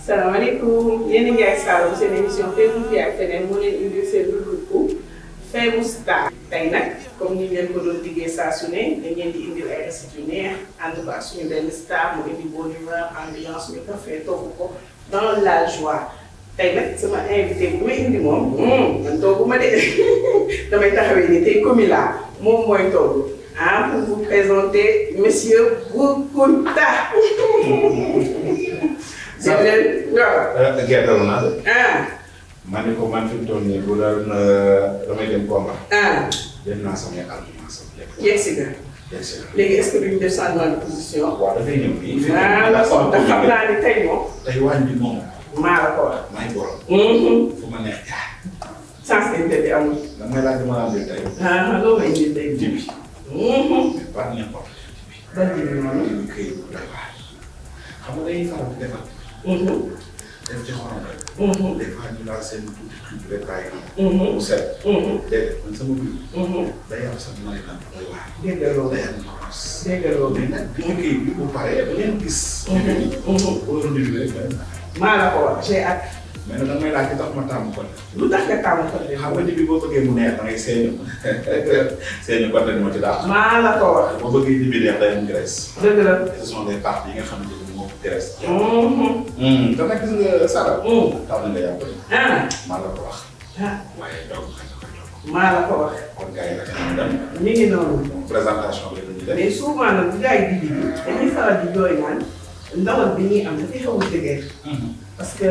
salaamaaleykum yéen a ngi ay Saloum seen émission Femme fii ak feneen mu leen indi seen rubrique Femme Star tey nag comme ni ngeen ko doon liggéey saa su ne dañ leen di indil ay recettes yu neex ànd ko ak suñu benn star mu indi bonne humeur ambiance ñu café togg ko dans la joie tey nag sama invité bu may indi moom man togg ma de damay taxawee ni tey Komila moom mooy togg pour vous présenter monsieur Boukounta. Gerte naa de. ma ne ko man fi mu toll nii bu doon damay dem combat. dem naa samay argument sama lépp. yegsi nga. yegsi nga léegi est-ce que duñu def changement de position. waaw dafay ñëw fii. la ko ndax xam naa ni tey moom. tey wàññi bi moom. maa la ko wax. maa ngi borom. fu ma neex jaar. sens interdit amul. da ngay laaj dama la am tey. loolu la indi tey. jibi. mais pas n'importe quel jibi. ban jibi noonu. jibi këyit bu doy waar. xam nga dañuy faral di defal. def ci xorom rek. des fois ñu laal seen tuuti tuuti rek bàyyi ko. mu set. déedéet man sama biir. day am sax mooy lan doy waar. dégg nga loolu day am noos. dégg nga loolu. mais nag bi ñu kii bi bu paree ba ngeen gis. wala ndimbali rek benn maa la ko wax j'ai hâte. mais nag da ngay laaj tax ma taamu ko. lu tax nga taamu ko de. xam nga jibi boo bëggee mu neex da ngay seeni seeni côté moo ci daal. maa la ko wax. boo bëggee jibi neex day am graisse. dëgg la. ce sont des parties yi nga xamante ni moo graisse. te nag gis nga Sara. taw na nga yàpp. maa la ko wax. waaye donc xam nga koy toog. maa la ko wax. kon gars yi naka ñu dem. mi ngi noonu. présentation bi dañuy def. mais souvent nag bu gars yi di liggéey dañuy faral di jooy naan ndawal bi ñuy am dafay xaw a dëgër. parce que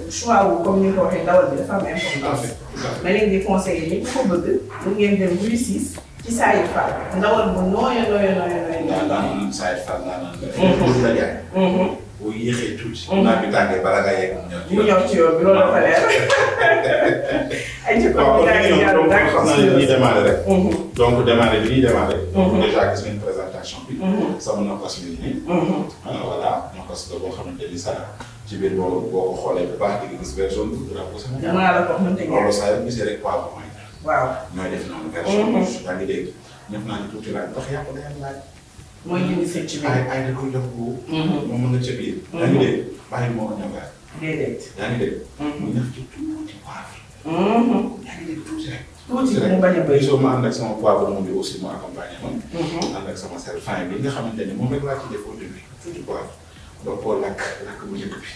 choix wu comme ni nga ko waxee ndawal bi dafa am importance. ma leen di conseiller ñi ko bëgg mu ngeen dem Rue 6 ci Saïd Fall ndawal bu nooya. naan Saïd Fall naan la jaay. boo yéexee tuuti. naa bi tàngee bala ngaa yegg mu ñëw ci yoon bi loolu dafa leer. ay jikko bi daal di jàll donc xam naa ne ñuy démarrer rek. donc démarrer bi ñuy démarrer. déjà gis ngeen présentation bi. sama nokkos mi nii. voilà nokkos la boo xamante ni sax ci biir boo ko xoolee bu baax di nga gis version bi drapeau Sénégal. maa la ko wax mënta loolu saa yoo gisee rek poids bu may. waaw ñooy def noonu version bi. yaa ngi dégg ñëpp naa ne tuuti laaj ndax yàpp day am laaj. mooy jëndi sëcc bi. ay da koy jox bu. moom mën nga ca biir. yaa ngi dégg bàyyi moo ko ñëwaat. déedéet. yaa ngi dégg. mu ñëw ci tuuti poivre. yaa ngi dégg tuuti rek. tuuti mu bañ a bëri. soo ma ànd ak sama poivre moom bi aussi mu accompagné ma. ànd ak sama sel fin bi nga xamante ni moom rek laa ci def au début tuuti poivre. doo koo lakk bu njëkk bi.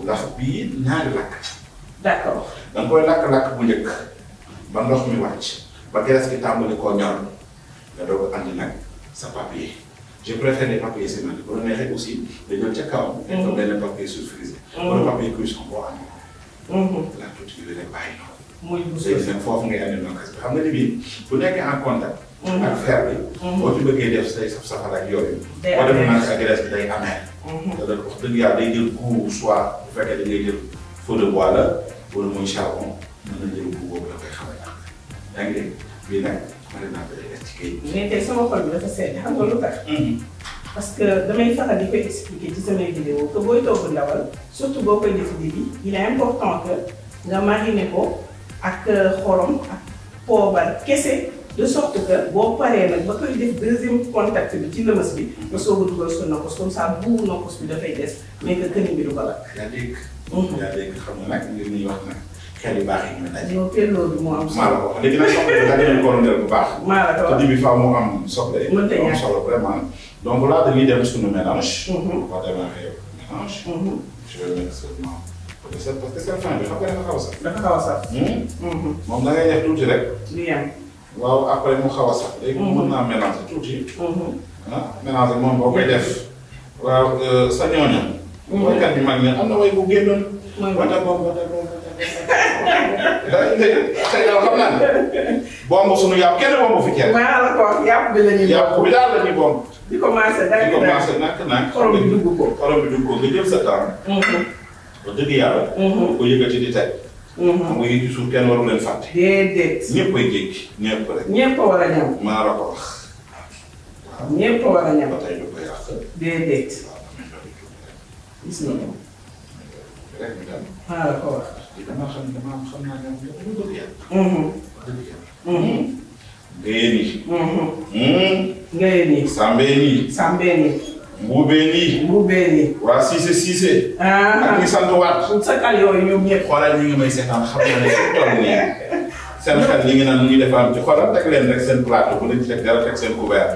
ndax bii ñaari lakk. d'accord. da nga koy lakk bu njëkk ba ndox mi wàcc ba graisse gi tàmbali koo ñor nga doog a andi nag sa papier. je préfère les papiers sémantiques bu la neexee aussi dañoo ca kaw. dañ ko benn papier sulfurisé. wala papier cuisson boo amee. la tuuti bi rek bàyyi noonu. muy bu léegi nag foofu ngay andi nokkas bi xam nga ni bii bu nekkee en contact. ak fer bi. boo ci bëggee def say saf-safal ak yooyu. day boo demee nag ak graisse bi day amee. te da wax dëgg yàlla day jël goût soit bu fekkee da ngay jël feu de bois la wala muy charbon mën na jël goût boobu la koy xamal yaa ngi dégg bii nag marinade day def ci kayit. mais tey sama xol bi dafa sedd xam nga lu tax. parce que damay faral di koy expliquer ci samay vidéo que booy togg ndawal surtout boo koy def bi il est important que nga mariner ko ak xorom ak poobar kese de sorte que boo paree nag ba koy def deuxième contact bi ci lëmas bi nga soog a dugal sa nokkos comme ça buubu nokkos bi dafay des mais que këriñ bi du ko lakk. yaa dégg. yaa dégg xam nga nag ngir ñuy wax nag xel yu baax yi ñu daje. yow pelloo bi moo am solo. maa la ko wax léegi nag soxla da ngeen ko rondel bu baax. maa la ko wax te bi faaw mu am soble. mënta ñàkk am solo vraiment. donc là dañuy dem suñu mélange. on va démarrer mélange. je vais mettre seulement parce que seen fin bi xam nga dafa xaw a sax. dafa xaw a sax. moom da ngay def tuuti rek. du yem. waaw après mu xaw a sax. léegi mën naa mélanger tuuti. mélanger moom boo koy def. waaw sa ñooñam. woykat bi mag ñi am na way bu génnoon. mooy wata boobu. tey yow xam naa ne. bomb suñu yàpp kenn bomb fi kenn. maa la ko wax yàpp bi la ñuy. yàpp bi daal la ñuy bomb. di commencé di commencé nak xorom bi dugg ko. xorom bi dugg ko nga jël sa temps. ba dëgg yàlla. ko yëkkati di teg. xam nga yi ci suuf kenn waru leen fàtte. déedéet. ñëpp ay jéggi ñëpp rek. ñëpp a war a ñam. maa la ko wax. waaw ñëpp a war a ñam. ba tey du ko yàq. déedéet. waaw damay doon gis nga ko. rek ñu dem. maa la ko wax. dama xam naa ne moom dëgg yàlla. dëgg yàlla. Ngayeen yi. Sambeen yi. Mbuubeen yi. waa Cissé. ak ñi sant waat. sakal yooyu ñoom ñëpp. xoolal ñu ngi may seetaan xam naa ne fi toll nii seen xel ñi ngi naan ñu ngi defar ci xoolal teg leen rek seen plateau bu leen ci teg dara teg seen couvert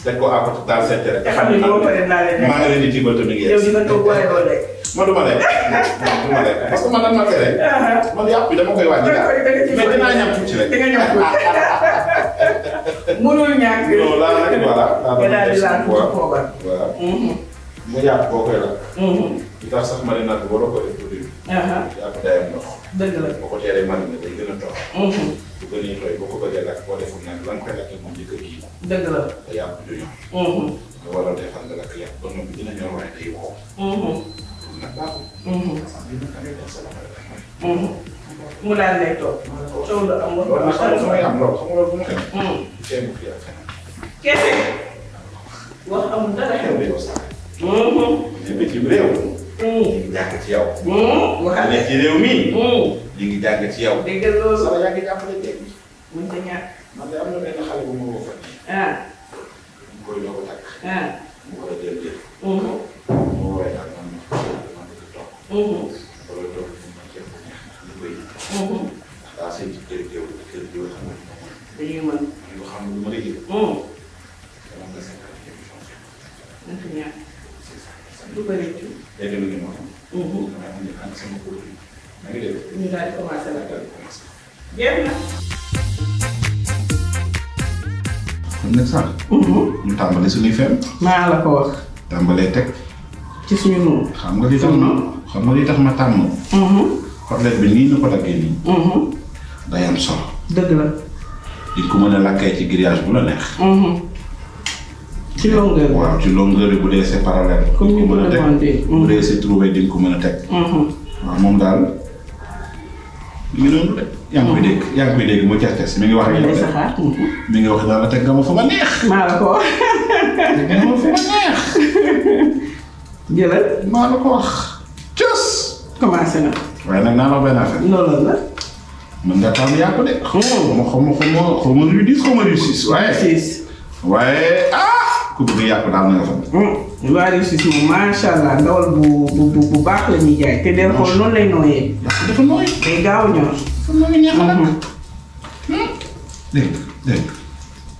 teg ko à côté daal seen tere. te xam ne boo paree naa leen maa ngi leen di tibbal tamit ngeen. yow di nga toog waaye doo lekk. man du ma lekk parce que man nan ma tere. man yàpp bi dama koy wàññi daal mais dinaa ñam tuuti rek. di nga ñam tuuti. mënul ñàkk. non laa nag voilà. nga daal di laal tuuti poobar. voilà. mu yàpp boo koy la. li tax sax marinade bi waroo ko def produit bi. yàpp dayam ndox. dëgg la boo ko teelee marine day gën a toog. bu gën a tooy boo ko bëggee lakk boo deful nag lan koy lakk moom njëkk a kii. dëgg la. te yàpp du ñor. nga war a defal nga lakk yàpp ba noppi dina ñor waaye day wow. nag baaxul. mu daal lay toog. coow la am loolu nag xam nga loolu xam nga loolu bu ma xamee. ceeb bu kii ak xeneen. kese. wax amul dara xew. yow sax. mais bitim réew. ñu ngi jàng ci yow. waxal ne ci réew mi. ñu ngi jàng ci yow. dégg nga loolu. sala yaa ngi jàppale dégg. mën ta ñàkk. man de am na benn xale bu ma woo fan yii. mu koy doog a takk. mu war a jël jël. mu woowee ak man ma bëgg toog. wala toog ma ceeb bu neex ndax li koy. ndax daa sëñ ci kër gi kër gi xam nga dañuy mën. ñu xam lu ma lay jël. dama nga seetal émission bi. mën ta ñàkk. du ko rëccu. léegi lu ngi noonu. damay am ñu ànd sama produit. maa ngi dégg. ñu daal di commencé la. daal di commencé. jeex na. kon nag sax. ñu tàmbali suñuy fen. maa la ko wax. tàmbalee teg. ci suñu noonu. xam nga li tax ma xam nga li tax ma tàmm. côtelette bi nii ñu ko daggee nii. day am solo. dëgg la. di ko mën a lakkee ci grillage bu la neex. ci longueur bi. waaw ci longueur bi bu dee c'est parallèle. comme di ni ko ko mën a teg demandé. bu dee c'est trouvé di nga ko mën a teg. waaw moom daal mi ngi noonu de. yaa ngi koy dégg mu tes mi ngi wax ak yow de. mi ngi wax daal la teg nga ma fa ma neex. maa la ko wax. teg nga ma fa ma neex. jëlal. maa la ko wax. cës. commencé na. waaye nag naa la benn affaire. loolu la. mën nga tàmm yàqu de. xaw ma lu 10 xaw ma lu 6 waaye ku bëgg yàqu daal na nga fa. waa réussite moom macha allah ndawal bu baax la ñuy jaay te del xool noonu lay nooyee. dafa nooy. day gaaw a ñor. dafa nooy neex na nag. dégg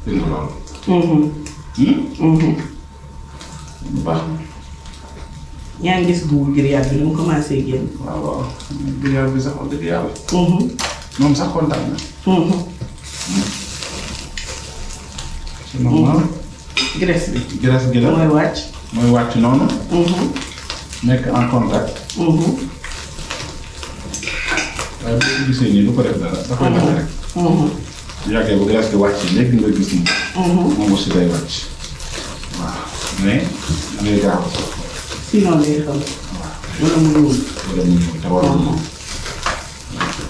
nga loolu. bu baax. yaa ngi gis guub grillade bi ni mu commencé génn. waaw grillade bi sax wax dëgg yàlla. moom sax kontaan na. c'est normal. graisse bi. graisse gi la mooy wàcc. mooy wàcc noonu. nekk en contact. waaye bu ko gisee nii du ko def dara da koy def rek. bu yàggee bu graisse gi wàcc léegi nga gis nii. moom aussi day wàcc. waaw mais da ngay gaaw a soxla. sinon day xam. waaw wala mu ñuul. wala mu ñëw te warul moom.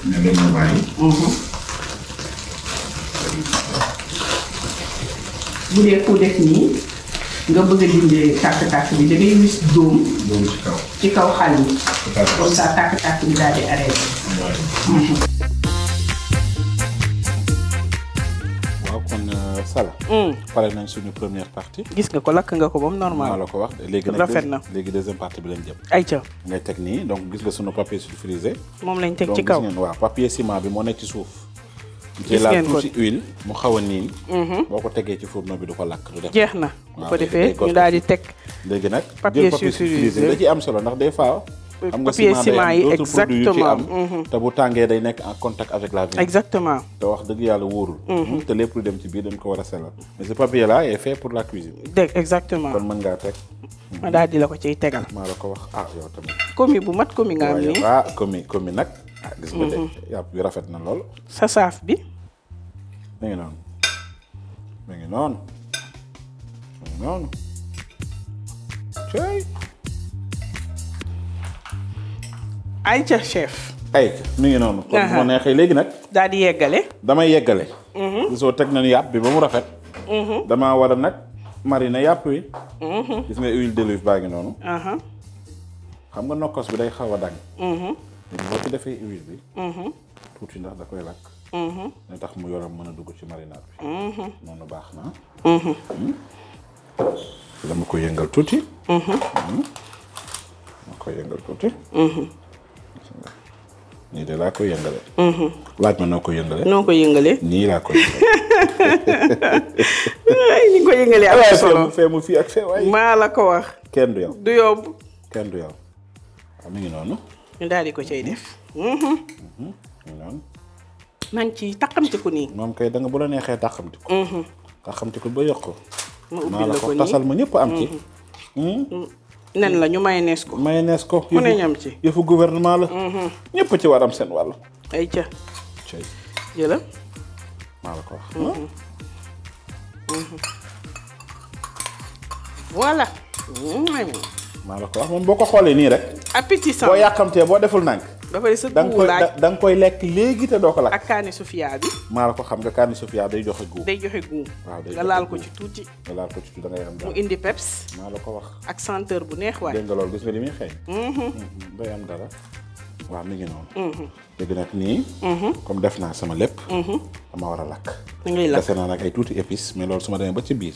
mais loolu moo bàyyi. bu dee ku def nii nga bëgg a dindee tàkk-tàkk bi da ngay wis dóom loolu ci kaw. ci kaw xal yi. comme ça tàkk-tàkk bi daal di arrêté. waaw kon Sala. pare nañ suñu première partie. gis nga ko lakk nga ko ba mu normal. maa la ko wax léegi nag rafet na léegi deuxième partie bi lañ jëm. ayca. ngay teg nii donc gis nga suñu papier sulfurisé. moom lañ teg ci kaw donc gis ngeen waaw papier ciment bi moo nekk ci suuf. gis ngeen ko ci huile mu xaw a niin. boo ko tegee ci fourneau bi du ko lakk du def. jeex na bu ko defee ñu daal di teg. léegi nag papier jël sulfurisé da ci am solo ndax des fois. xam nga papier ciment yi d'autres produits yu ci am. exactement. te bu tàngee day nekk en contact avec la vigne. exactement. te wax dëgg yàlla wóorul. te lépp lu dem ci biir dañ ko war a sellal. mais ce papier là est fait pour la cuisine. dégg exactement. kon mën ngaa teg. ma daal di la ko ciy tegal. maa la ko wax yow tamit. commis bu mat commis nga am nii. commis nag. gis nga de yàpp yu rafet na lool. sa saaf bi. mi ngi noonu. cey. ayca chef. mi ngi noonu. kon bu ma neexee léegi nag. daal di yeggale. damay yeggale. gisoo teg nañu yàpp bi ba mu rafet. damaa war a nag mariner yàpp wi. gis nga huile d'olive baa ngi noonu. xam nga nokkos bi day xaw a dang. boo ci defee huile bi. tuuti ndax da koy lakk. ne tax mu yoram mën a dugg ci marinade bi. noonu baax na. dama koy yëngal tuuti. dama koy yëngal tuuti. nii de laa koy yëngale. laaj ma noo koy yëngale. noo koy yëngale. nii laa koy yëngale. ni ko yëngale am na solo. fee mu fii ak fee waaye. maa la ko wax. kenn du yow. du yomb. kenn du yow. waaw mi ngi noonu. ñu daal di ko cay def. mi ngi noonu. maa ngi ci taqamtiku nii. moom kay da nga bu la neexee taxamtiku. taxamtiku ba yokk ko. ma ubbil la ko nii tasal ma ñëpp am ci. nen la ñu mayonnaise ko. mayonnaise ko. ku ne ñam ci. yëfu gouvernement la. ñëpp ci waram seen wàll. ay ca. cey jëla. maa la ko wax. voilà. maa la ko wax moom boo ko xoolee nii rek. appétissant. boo yàqamtee boo deful nànk. dafay sa da nga guub koy laaj. da nga koy lekk léegi te doo ko lakk. ak kaani sofia bi. maa la ko xam nga kaani sofia day joxe guub. day joxe guub. waaw day nga joxe laal ko guub. ci tuuti. nga laal ko ci tuuti da ngay am mu dara. indi peps. maa la ko wax. ak senteur bu neex waay. dégg nga loolu gis nga li muy xeeñ. day am dara. waaw mi ngi noonu. léegi nag nii. comme def naa sama lépp. dama war a lakk. da ngay lakk dese naa nag ay tuuti épices mais loolu su ma demee ba ci biir.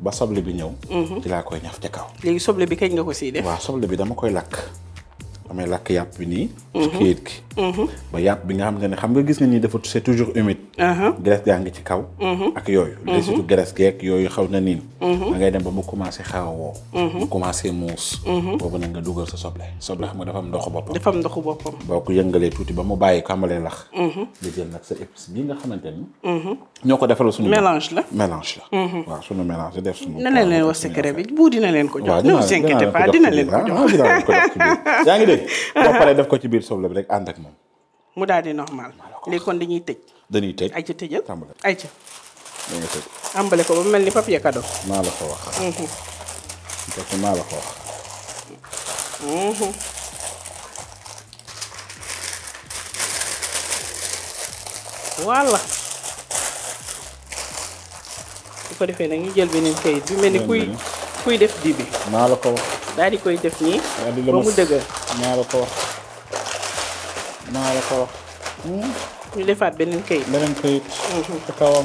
ba soble bi ñëw. ci laa koy ñaf ca kaw. léegi soble bi kañ nga ko siy def. waaw soble bi dama koy lakk. damay lakk yàpp bi nii. ci kayit gi. ba yàpp bi nga xamante ne xam nga gis nga nii dafa c'est toujours humide. graisse gaa ngi ci kaw. ak yooyu. les surtout graisse geek yooyu xaw na niin. da ngay dem ba mu commencé xaw a woo. mu commencé muus. boobu nag nga dugal sa soble. soble xam nga dafa am ndoxu boppam. dafa am ndoxu boppam. boo ko yëngalee tuuti ba mu bàyyi ko amalee lax. nga jël nag sa épice bii nga xamante ni. ñoo ko defaral suñu. mélange la. mélange la. waaw suñu mélange def suñu. na leen wax secret bi bu dina leen ko jox. waaw ne vous inquiétez pas dina leen ko jox. dinaa leen ko jox ci biir yaa ngi dégg. boo paree def ko ci biir soble bi rek ànd ak moom. mu daal di normal. léegi kon dañuy tëj. dañuy tëj. ay ca tëjal tàmbale. ay ca. dañuy tëj. ambale ko ba mu mel ni papier cadeau. maa la ko wax. parce que maa la ko wax. voilà. bu ko defee nag ñu jël beneen kayit bi mel ni kuy def di bi. maa la ko wax. daal di koy def nii. daal di ba mu dëgër. maa la ko wax. maa la ko wax. ñu defaat beneen kayit. beneen kayit. ci kawam.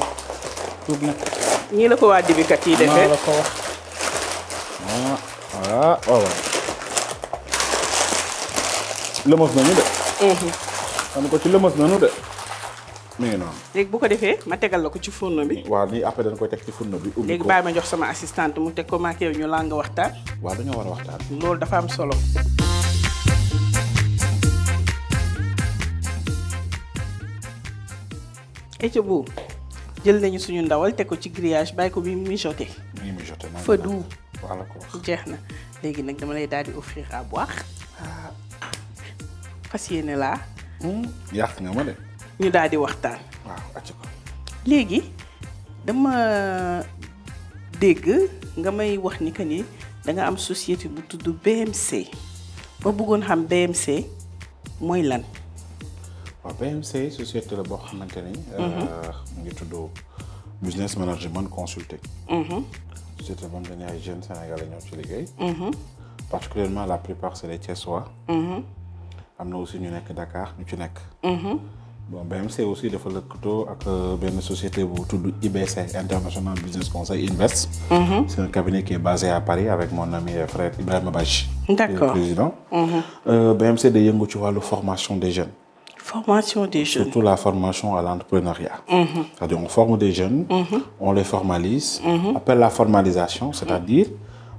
tuut na. ñii la ko waa dibikat yi maa defee. la ko wax. waaw. lëmës nañu de. xam ko ci lëmës nañu de. mi ngi noonu. léegi bu ko defee ma tegal la ko ci fourneau bi. waaw nii après dañ koy teg ci fourneau bi. ubbi léegi ko bàyyi ma jox sama assistante mu teg ko maak yow ñu laa nga waxtaan. waaw dañoo war a waxtaan. loolu dafa am solo. écca bu jël nañu suñu ndawal teg ko ci grillage bàyyi ko bi mijoté. mi ngi jote naa. feu doux. waaw la ko wax. jeex na léegi nag dama lay daal di offrir à boire. fas yéene laa. yàq nga ma de. ñu daal di waxtaan. waaw acc ko. léegi dama dégg nga may wax ni que ni da nga am société bu tudd BMC ba bëggoon xam BMC mooy lan. waaw BMC société la boo xamante ni. mu ngi tudd business management consulting. société boo xamante ni ay jeunes sénégalais ñoo ci liggéey. particulièrement la plupart c'est les Thiessois. am na aussi ñu nekk Dakar ñu ci nekk. bon BMC aussi dafa lëkkatoo ak benn société bu tudd IBC International Business Conseil Invest. C'est un cabinet qui est basé à Paris avec mon ami et frère Ibrahima Badji. D'accord. Le président. BMC day yëngu ci wàllu formation des jeunes. Formation des jeunes. Surtout la formation à l'entrepreneuriat. C'est-à-dire on forme des jeunes, on les formalise. Après la formalisation, c'est-à-dire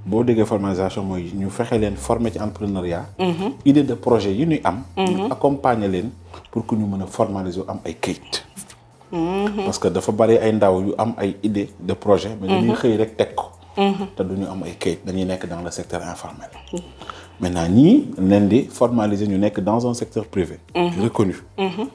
boo déggee formalisation mooy ñu fexe leen former ci entrepreneuriat. idée de projet yi ñuy am. ñu accompagner leen pour que ñu mën a formaliser am ay kayit. parce que dafa bari ay ndaw yu am ay idée de projet. mais dañuy xëy rek teg ko. te duñu am ay kayit dañuy nekk dans le secteur informel. maintenant ñii leen di formaliser ñu nekk dans un secteur privé. reconnu.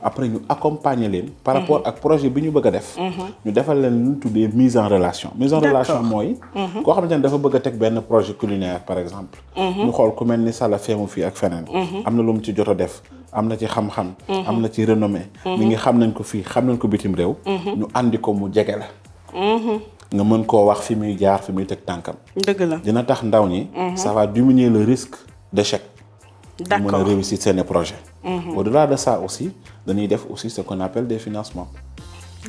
après ñu accompagner leen. par rapport ak projet bi ñu bëgg a def. ñu defal leen lu ñu tuddee mise en relation. mise en relation mooy. koo xamante ne dafa bëgg a teg benn projet culinaire par exemple. ñu xool ku mel ni Sala feemu fii ak feneen. am na lu mu ci jot a def. am na ci xam-xam. am na ci renommée. mi ngi xam nañ ko fii xam nañ ko bitim réew. ñu andi ko mu jege la. nga mën koo wax fi muy jaar fi muy teg tànkam. dëgg la dina tax ndaw ñi. ça va diminuer le risque d'échec. d'accord mën a réussir seen projet. Au-delà de ça aussi dañuy def aussi ce qu'on appelle des financements.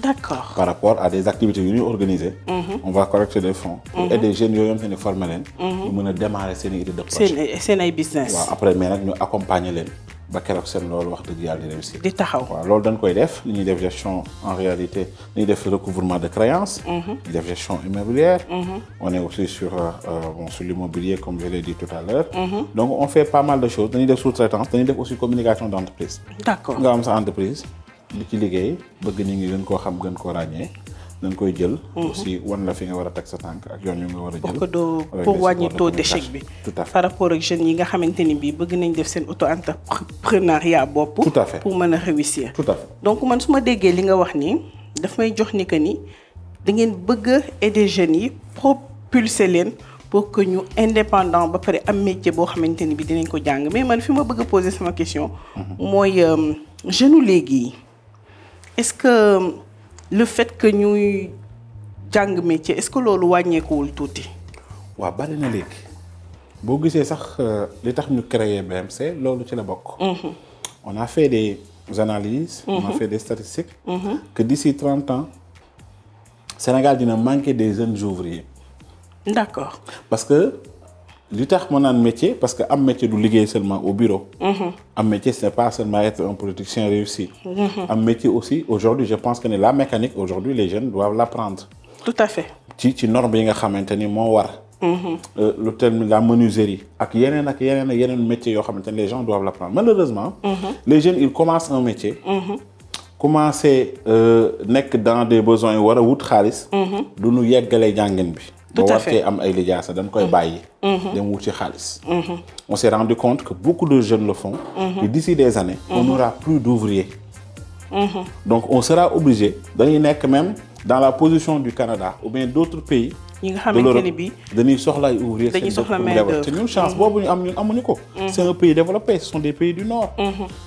D'accord. Par rapport à des activités yu ñuy organiser. On va collecter des fonds. Pour aider jeunes yooyu yom te ne former leen. ñu mën a démarrer seen idée de projet. seen ay business. waaw après mais nag ñu accompagner leen ba keroog seen loolu wax dëgg yàlla di réussir. di taxaw waaw loolu dañ koy def li ñuy def gestion en réalité dañuy def recouvrement de créances. di def gestion immobilière. On est aussi sur l'immobilier comme je l'ai dit tout à l'heure. Donc on fait pas mal de choses dañuy def sous-traitance dañuy def aussi communication d'entreprise. D'accord. nga am sa entreprise di ci liggéey bëgg nit ñi gën koo xam gën koo ràññee dañ koy jël. aussi wan la fi nga war a teg sa tànk ak yoon yu nga war a jël. pour wàññi taux d'échec bi. tout à fait par rapport ak jeunes yi nga xamante ni bii bëgg nañ def seen auto-entrepreneuriat bopp. tout à fait pour mën a réussir. tout à fait donc man su ma déggee li nga wax nii daf may jox ni que ni da ngeen bëgg a aider jeunes yi propulser leen pour que ñu indépendant ba pare am métier boo xamante ni bi dinañ ko jàng mais man fi ma bëgg a poser sama question. mooy jeunes léegi yi est-ce que le fait que ñuy jàng métier est-ce que loolu wàññeekuwul tuuti. waaw bari na léegi boo gisee sax li tax ñu créer BMC loolu ci la bokk. On a fait des analyses. On a fait des statistiques. Que d'ici 30 ans Sénégal dina manquer des jeunes ouvriers. D'accord. Parce que li tax ma naan métier parce que am métier du liggéey seulement au bureau. Am métier c'est pas seulement être un politicien réussi. Am métier aussi aujourd'hui je pense que la mécanique aujourd'hui les jeunes doivent l'apprendre. Tout à fait. ci norme yi nga xamante ni moo war. le terme la menuiserie ak yeneen métiers yoo xamante ni les gens doivent l'apprendre malheureusement. Les jeunes ils commencent un métier. commencer nekk dans des besoins yi war a wut xaalis. du ñu yeggalee jàngin bi. tout à fait boo wartee am ay lijaasa dañ koy bàyyi. dem wuti xaalis. On s'est rendu compte que beaucoup de jeunes le font. Et d'ici des années. On n'aura plus d'ouvriers. Donc on sera obligé dañuy nekk même dans la position du Canada ou bien d'autres pays. ñi nga xamante ni bii dañuy soxla ay ouvriers. dañuy soxla main-d'œuvre te ñun chance boobu ñu am ñun amuñu ko. c'est un pays développé ce sont des pays du Nord.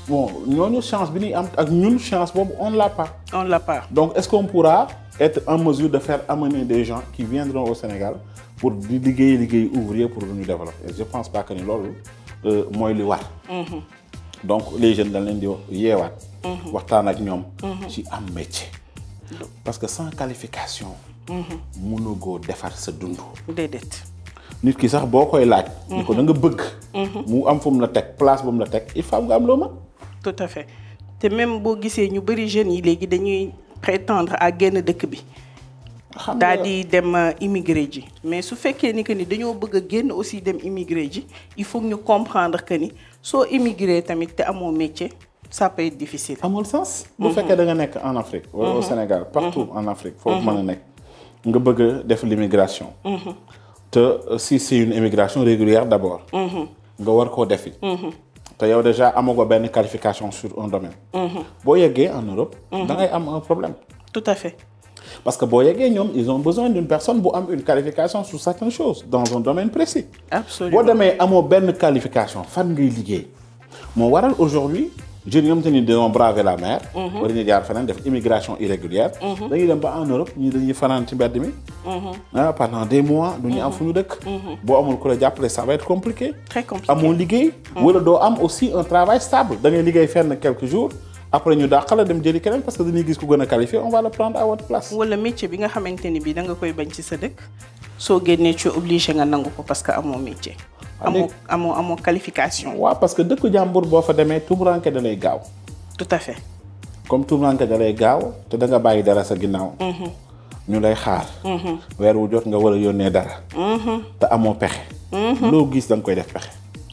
Bon ñooñu chance bi ñuy am ak ñun chance boobu on l'a pas. on l'a pas. Donc est-ce qu'on pourra être en mesure de faire amener des gens qui viendront au Sénégal pour di liggéey ouvrier pour ñu développer et je pense pas que ni loolu mooy li war. Donc les jeunes dañ leen di yeewaat. waxtaan ak ñoom. ci am métier. parce que sans qualification. mënugoo defar sa dund. déedéet. nit ki sax boo koy laaj. ni ko da nga bëgg. mu am fu mu la teg place bu mu la teg il faut nga am loo mën. tout à fait te même boo gisee ñu bari jeunes yi léegi dañuy prétendre à génn dëkk bi. daal di dem immigré ji mais su fekkee ni que ni dañoo bëgg a génn aussi dem immigré ji il faut ñu comprendre que ni soo immigré tamit te amoo métier ça peut être difficile. amul sens. bu fekkee da nga nekk en Afrique. wala au Sénégal partout en Afrique. foofu mën a nekk nga bëgg a def l'immigration. te si c'est une immigration régulière d'abord. nga war koo defi. te yow déjà amagoo benn qualification sur un domaine. boo yeggee en Europe. da ngay am un problème. tout à fait. Parce que boo yeggee ñoom ils ont besoin d'une personne bu am une qualification sur certaines choses dans un domaine précis. absolument boo demee amoo benn qualification fan ngay liggéey moo waral aujourd'hui jeunes yi nga xamante ni dañoo braver la mer. wala ñu jaar feneen def immigration irrégulière. dañuy dem ba en Europe ñii dañuy fanaan ci mbedd mi. Pendant des mois du ñu am fu ñu dëkk. boo amul ku la jàppale ça va être compliqué. très compliqué amoo liggéey. wala doo am aussi un travail stable da ngay liggéey fenn quelques jours. après ñu dàq la dem jëli keneen parce que dañuy gis ku gën a qualifié on va le prendre à votre place. wala métier bi nga xamante ni bii da nga koy bañ ci sa dëkk soo génnee ci obligé nga nangu ko parce que amoo métier. amoo qualification. waaw parce que dëkku jàmbur boo fa demee tumuranke da lay gaaw. tout à fait. comme tumuranke da lay gaaw te da nga bàyyi dara sa ginnaaw. ñu lay xaar. weer wu jot nga war a yónnee dara. te amoo pexe. loo gis da nga koy def pexe.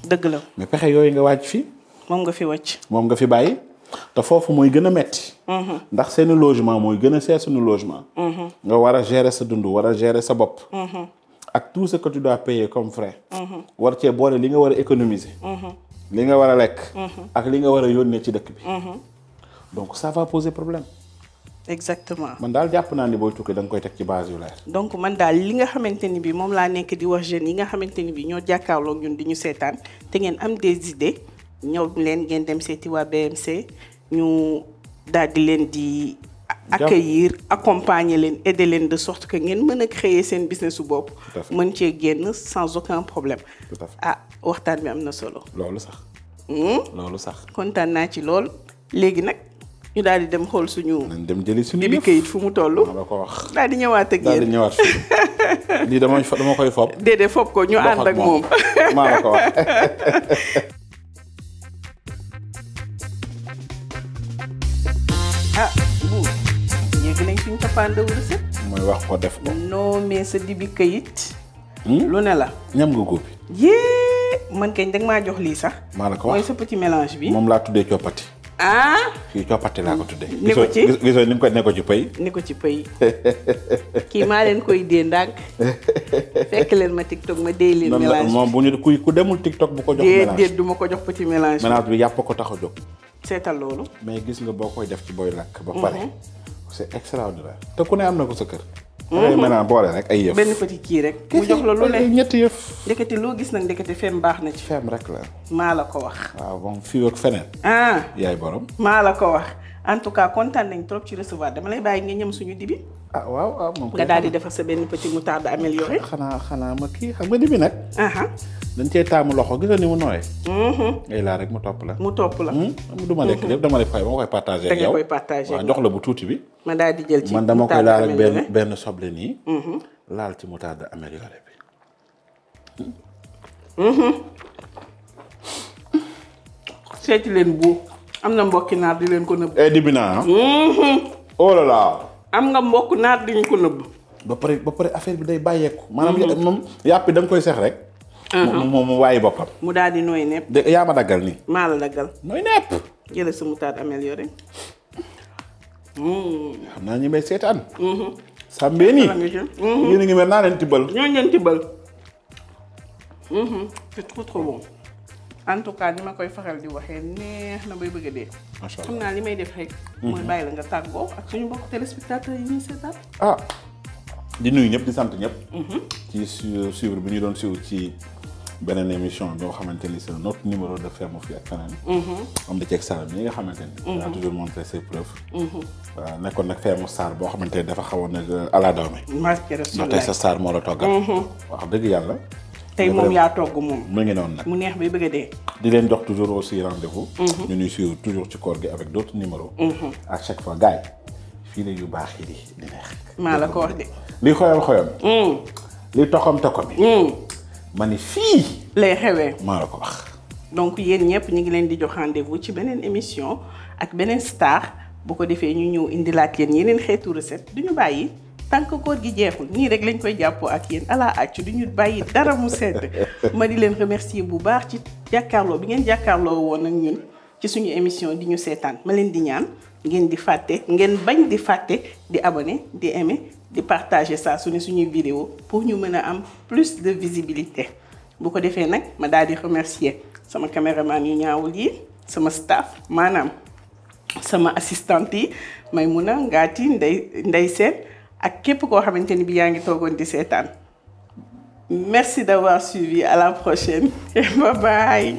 dëgg la mais pexe yooyu nga wàcc fii. moom nga fi wàcc. moom nga fi bàyyi. te foofu mooy gën a metti ndax seeni logement mooy gën a seer suñu logement nga war a gérer sa dund war a gérer sa bopp ak tout ce que tu dois payer comme frais war cee boole li nga war a économiser li nga war a lekk ak li nga war a yónnee ci dëkk bi donc ça va poser problème. exactement man daal jàpp naa ni booy tukki da nga koy teg ci base yu leer. donc man daal li nga xamante ni bi moom laa nekk di wax jeunes yi nga xamante ni bi ñoo jàkkaarloog ñun di ñu seetaan te ngeen am des idées ñëw leen ngeen dem seeti waa BMC ñu daal di leen di accueillir accompagner leen aider leen de sorte que ngeen mën a créer seen business su bopp mën cee génn sans aucun problème. tout à fait waxtaan bi am na solo loolu sax loolu sax. kontaan naa ci lool léegi nag ñu daal di dem xool suñu. nañ dem jëli suñu dibi këyit fu mu toll. maa la ko wax. daal di ñëwaat ak daal di yéen. ñëwaat fii lii dama koy fob. déedéet fob ko ñu ànd ak moom. maa la ko wax. ah bu yéegi nañ suñ cappaandawu recette. mooy wax ko def ko. non mais sa dibi këyit. lu ne la. ñam nga góob. yee man kañ danga maa jox lii sax. maa la ko mooy wax sa petit mélange bi. moom laa tuddee coppati. ah. fii coppati laa ko tuddee. ni ko ci gisoo ni mu ko ne ko ci pëy. ni ko ci pëy kii maa leen koy dee ndànk fekk leen ma TikTok ma dee leen mélange moom bu ñu ku demul TikTok bu ko jox mélange. déet du ma ko jox petit mélange. mélange bi yàpp ko tax a jóg. seetal loolu. mais gis nga boo koy def ci booy lakk ba pare. c'est extraordinaire. te ku ne am na ko sa kër. da mélange boole rek ay yëf. benn petit kii rek. mu jox la lu ne ñetti yëf. ndekete loo gis nag ndekete fem baax na ci. fem rek la. maa la ko wax. waaw bon fii ak feneen. ah yaay borom. maa la ko wax en tout cas kontaan nañ trop ci recevoir dama lay bàyyi nga ñam suñu dibi. ah waaw waaw moom. nga daal di defar sa benn petit moutarde amélioré. xanaa ma kii xam nga dibi nag. dañ cee taamu loxo gis nga ni mu nooyee. ngay laa rek mu topp la. mu topp la. du ma lekk lépp dama lay fay ma koy partagé ak yow. da nga koy partagé waaw jox la bu tuuti bi. ma daal di jël ci man dama koy laal ak benn soble nii. laal ci moutarde amélioré bi. seeti leen bu am na mbokki naar di leen ko nëbb. dibi naa. oh là là. am nga mbokk naar di ñu ko nëbb. ba pare affaire bi day bàyyeeku. maanaam moom yàpp bi da nga koy sex rek. mu waayi boppam. mu daal di nooy nepp. de yaa ma daggal nii. maa la daggal. nooy nepp. jëlee sa moutarde amélioré. xam naa ñi may seetaan. sàmbee nii. yéen a ngi mel naa leen tibbal. ñoo leen tibbal. c'est trop bon. en tout cas ni ma koy faral di waxee neex na bay bëgg a dee. macha allah xam naa li may def rek. mooy bàyyi la nga tàggoo ak suñu mbokk téléspectateurs yi ñuy seetaan. ah di nuyu ñëpp di sant ñëpp. ci suivre bi ñu doon suivre ci beneen émission boo xamante ni c'est notre numéro de ferme fii ak feneen. am da ceeg Sarr bi nga xamante ni. a toujours montré ses preuves. waaw nekkoon nag ferme Sarr boo xamante ni dafa xawoon ne ala dawme. ndax tey sa Sarr moo la toggal. wax dëgg yàlla. tey moom yaa togg moom. mu ngi noonu nag mu neex bay bëgg a dee. di leen jox toujours aussi rendez-vous. ñu ñuy suivre toujours ci koor gi avec d'autres numéros. à chaque fois gars yi fii la yu baax yi di neex. maa la ko wax de. li xoyam. li toxam yi. ma ni fii. lay xewee. maa la ko wax. donc yéen ñëpp ñu ngi leen di jox rendez-vous ci beneen émission ak beneen star bu ko defee ñu ñëw indilaat yéen yeneen xeetu recette du ñu bàyyi. tant que koor gi jeexul nii rek lañ koy jàppoo ak yéen ala accu du ñu bàyyi dara mu sedd ma di leen remercier bu baax ci jàkkaarloo bi ngeen jàkkaarloo woon ak ñun ci suñu émission di ñu seetaan ma leen di ñaan ngeen di fàtte ngeen bañ di fàtte di abonné di aimer di partager saa su ne suñuy vidéo pour ñu mën a am plus de visibilité bu ko defee nag ma daal di remercier sama caméraman yu ñaawul yi sama staff maanaam sama assistante yi Maymuna Ngaati Ndey Seen ak képp koo xamante ni bi yaa ngi toogoon di seetaan merci d'avoir suivi à la prochaine et bye bye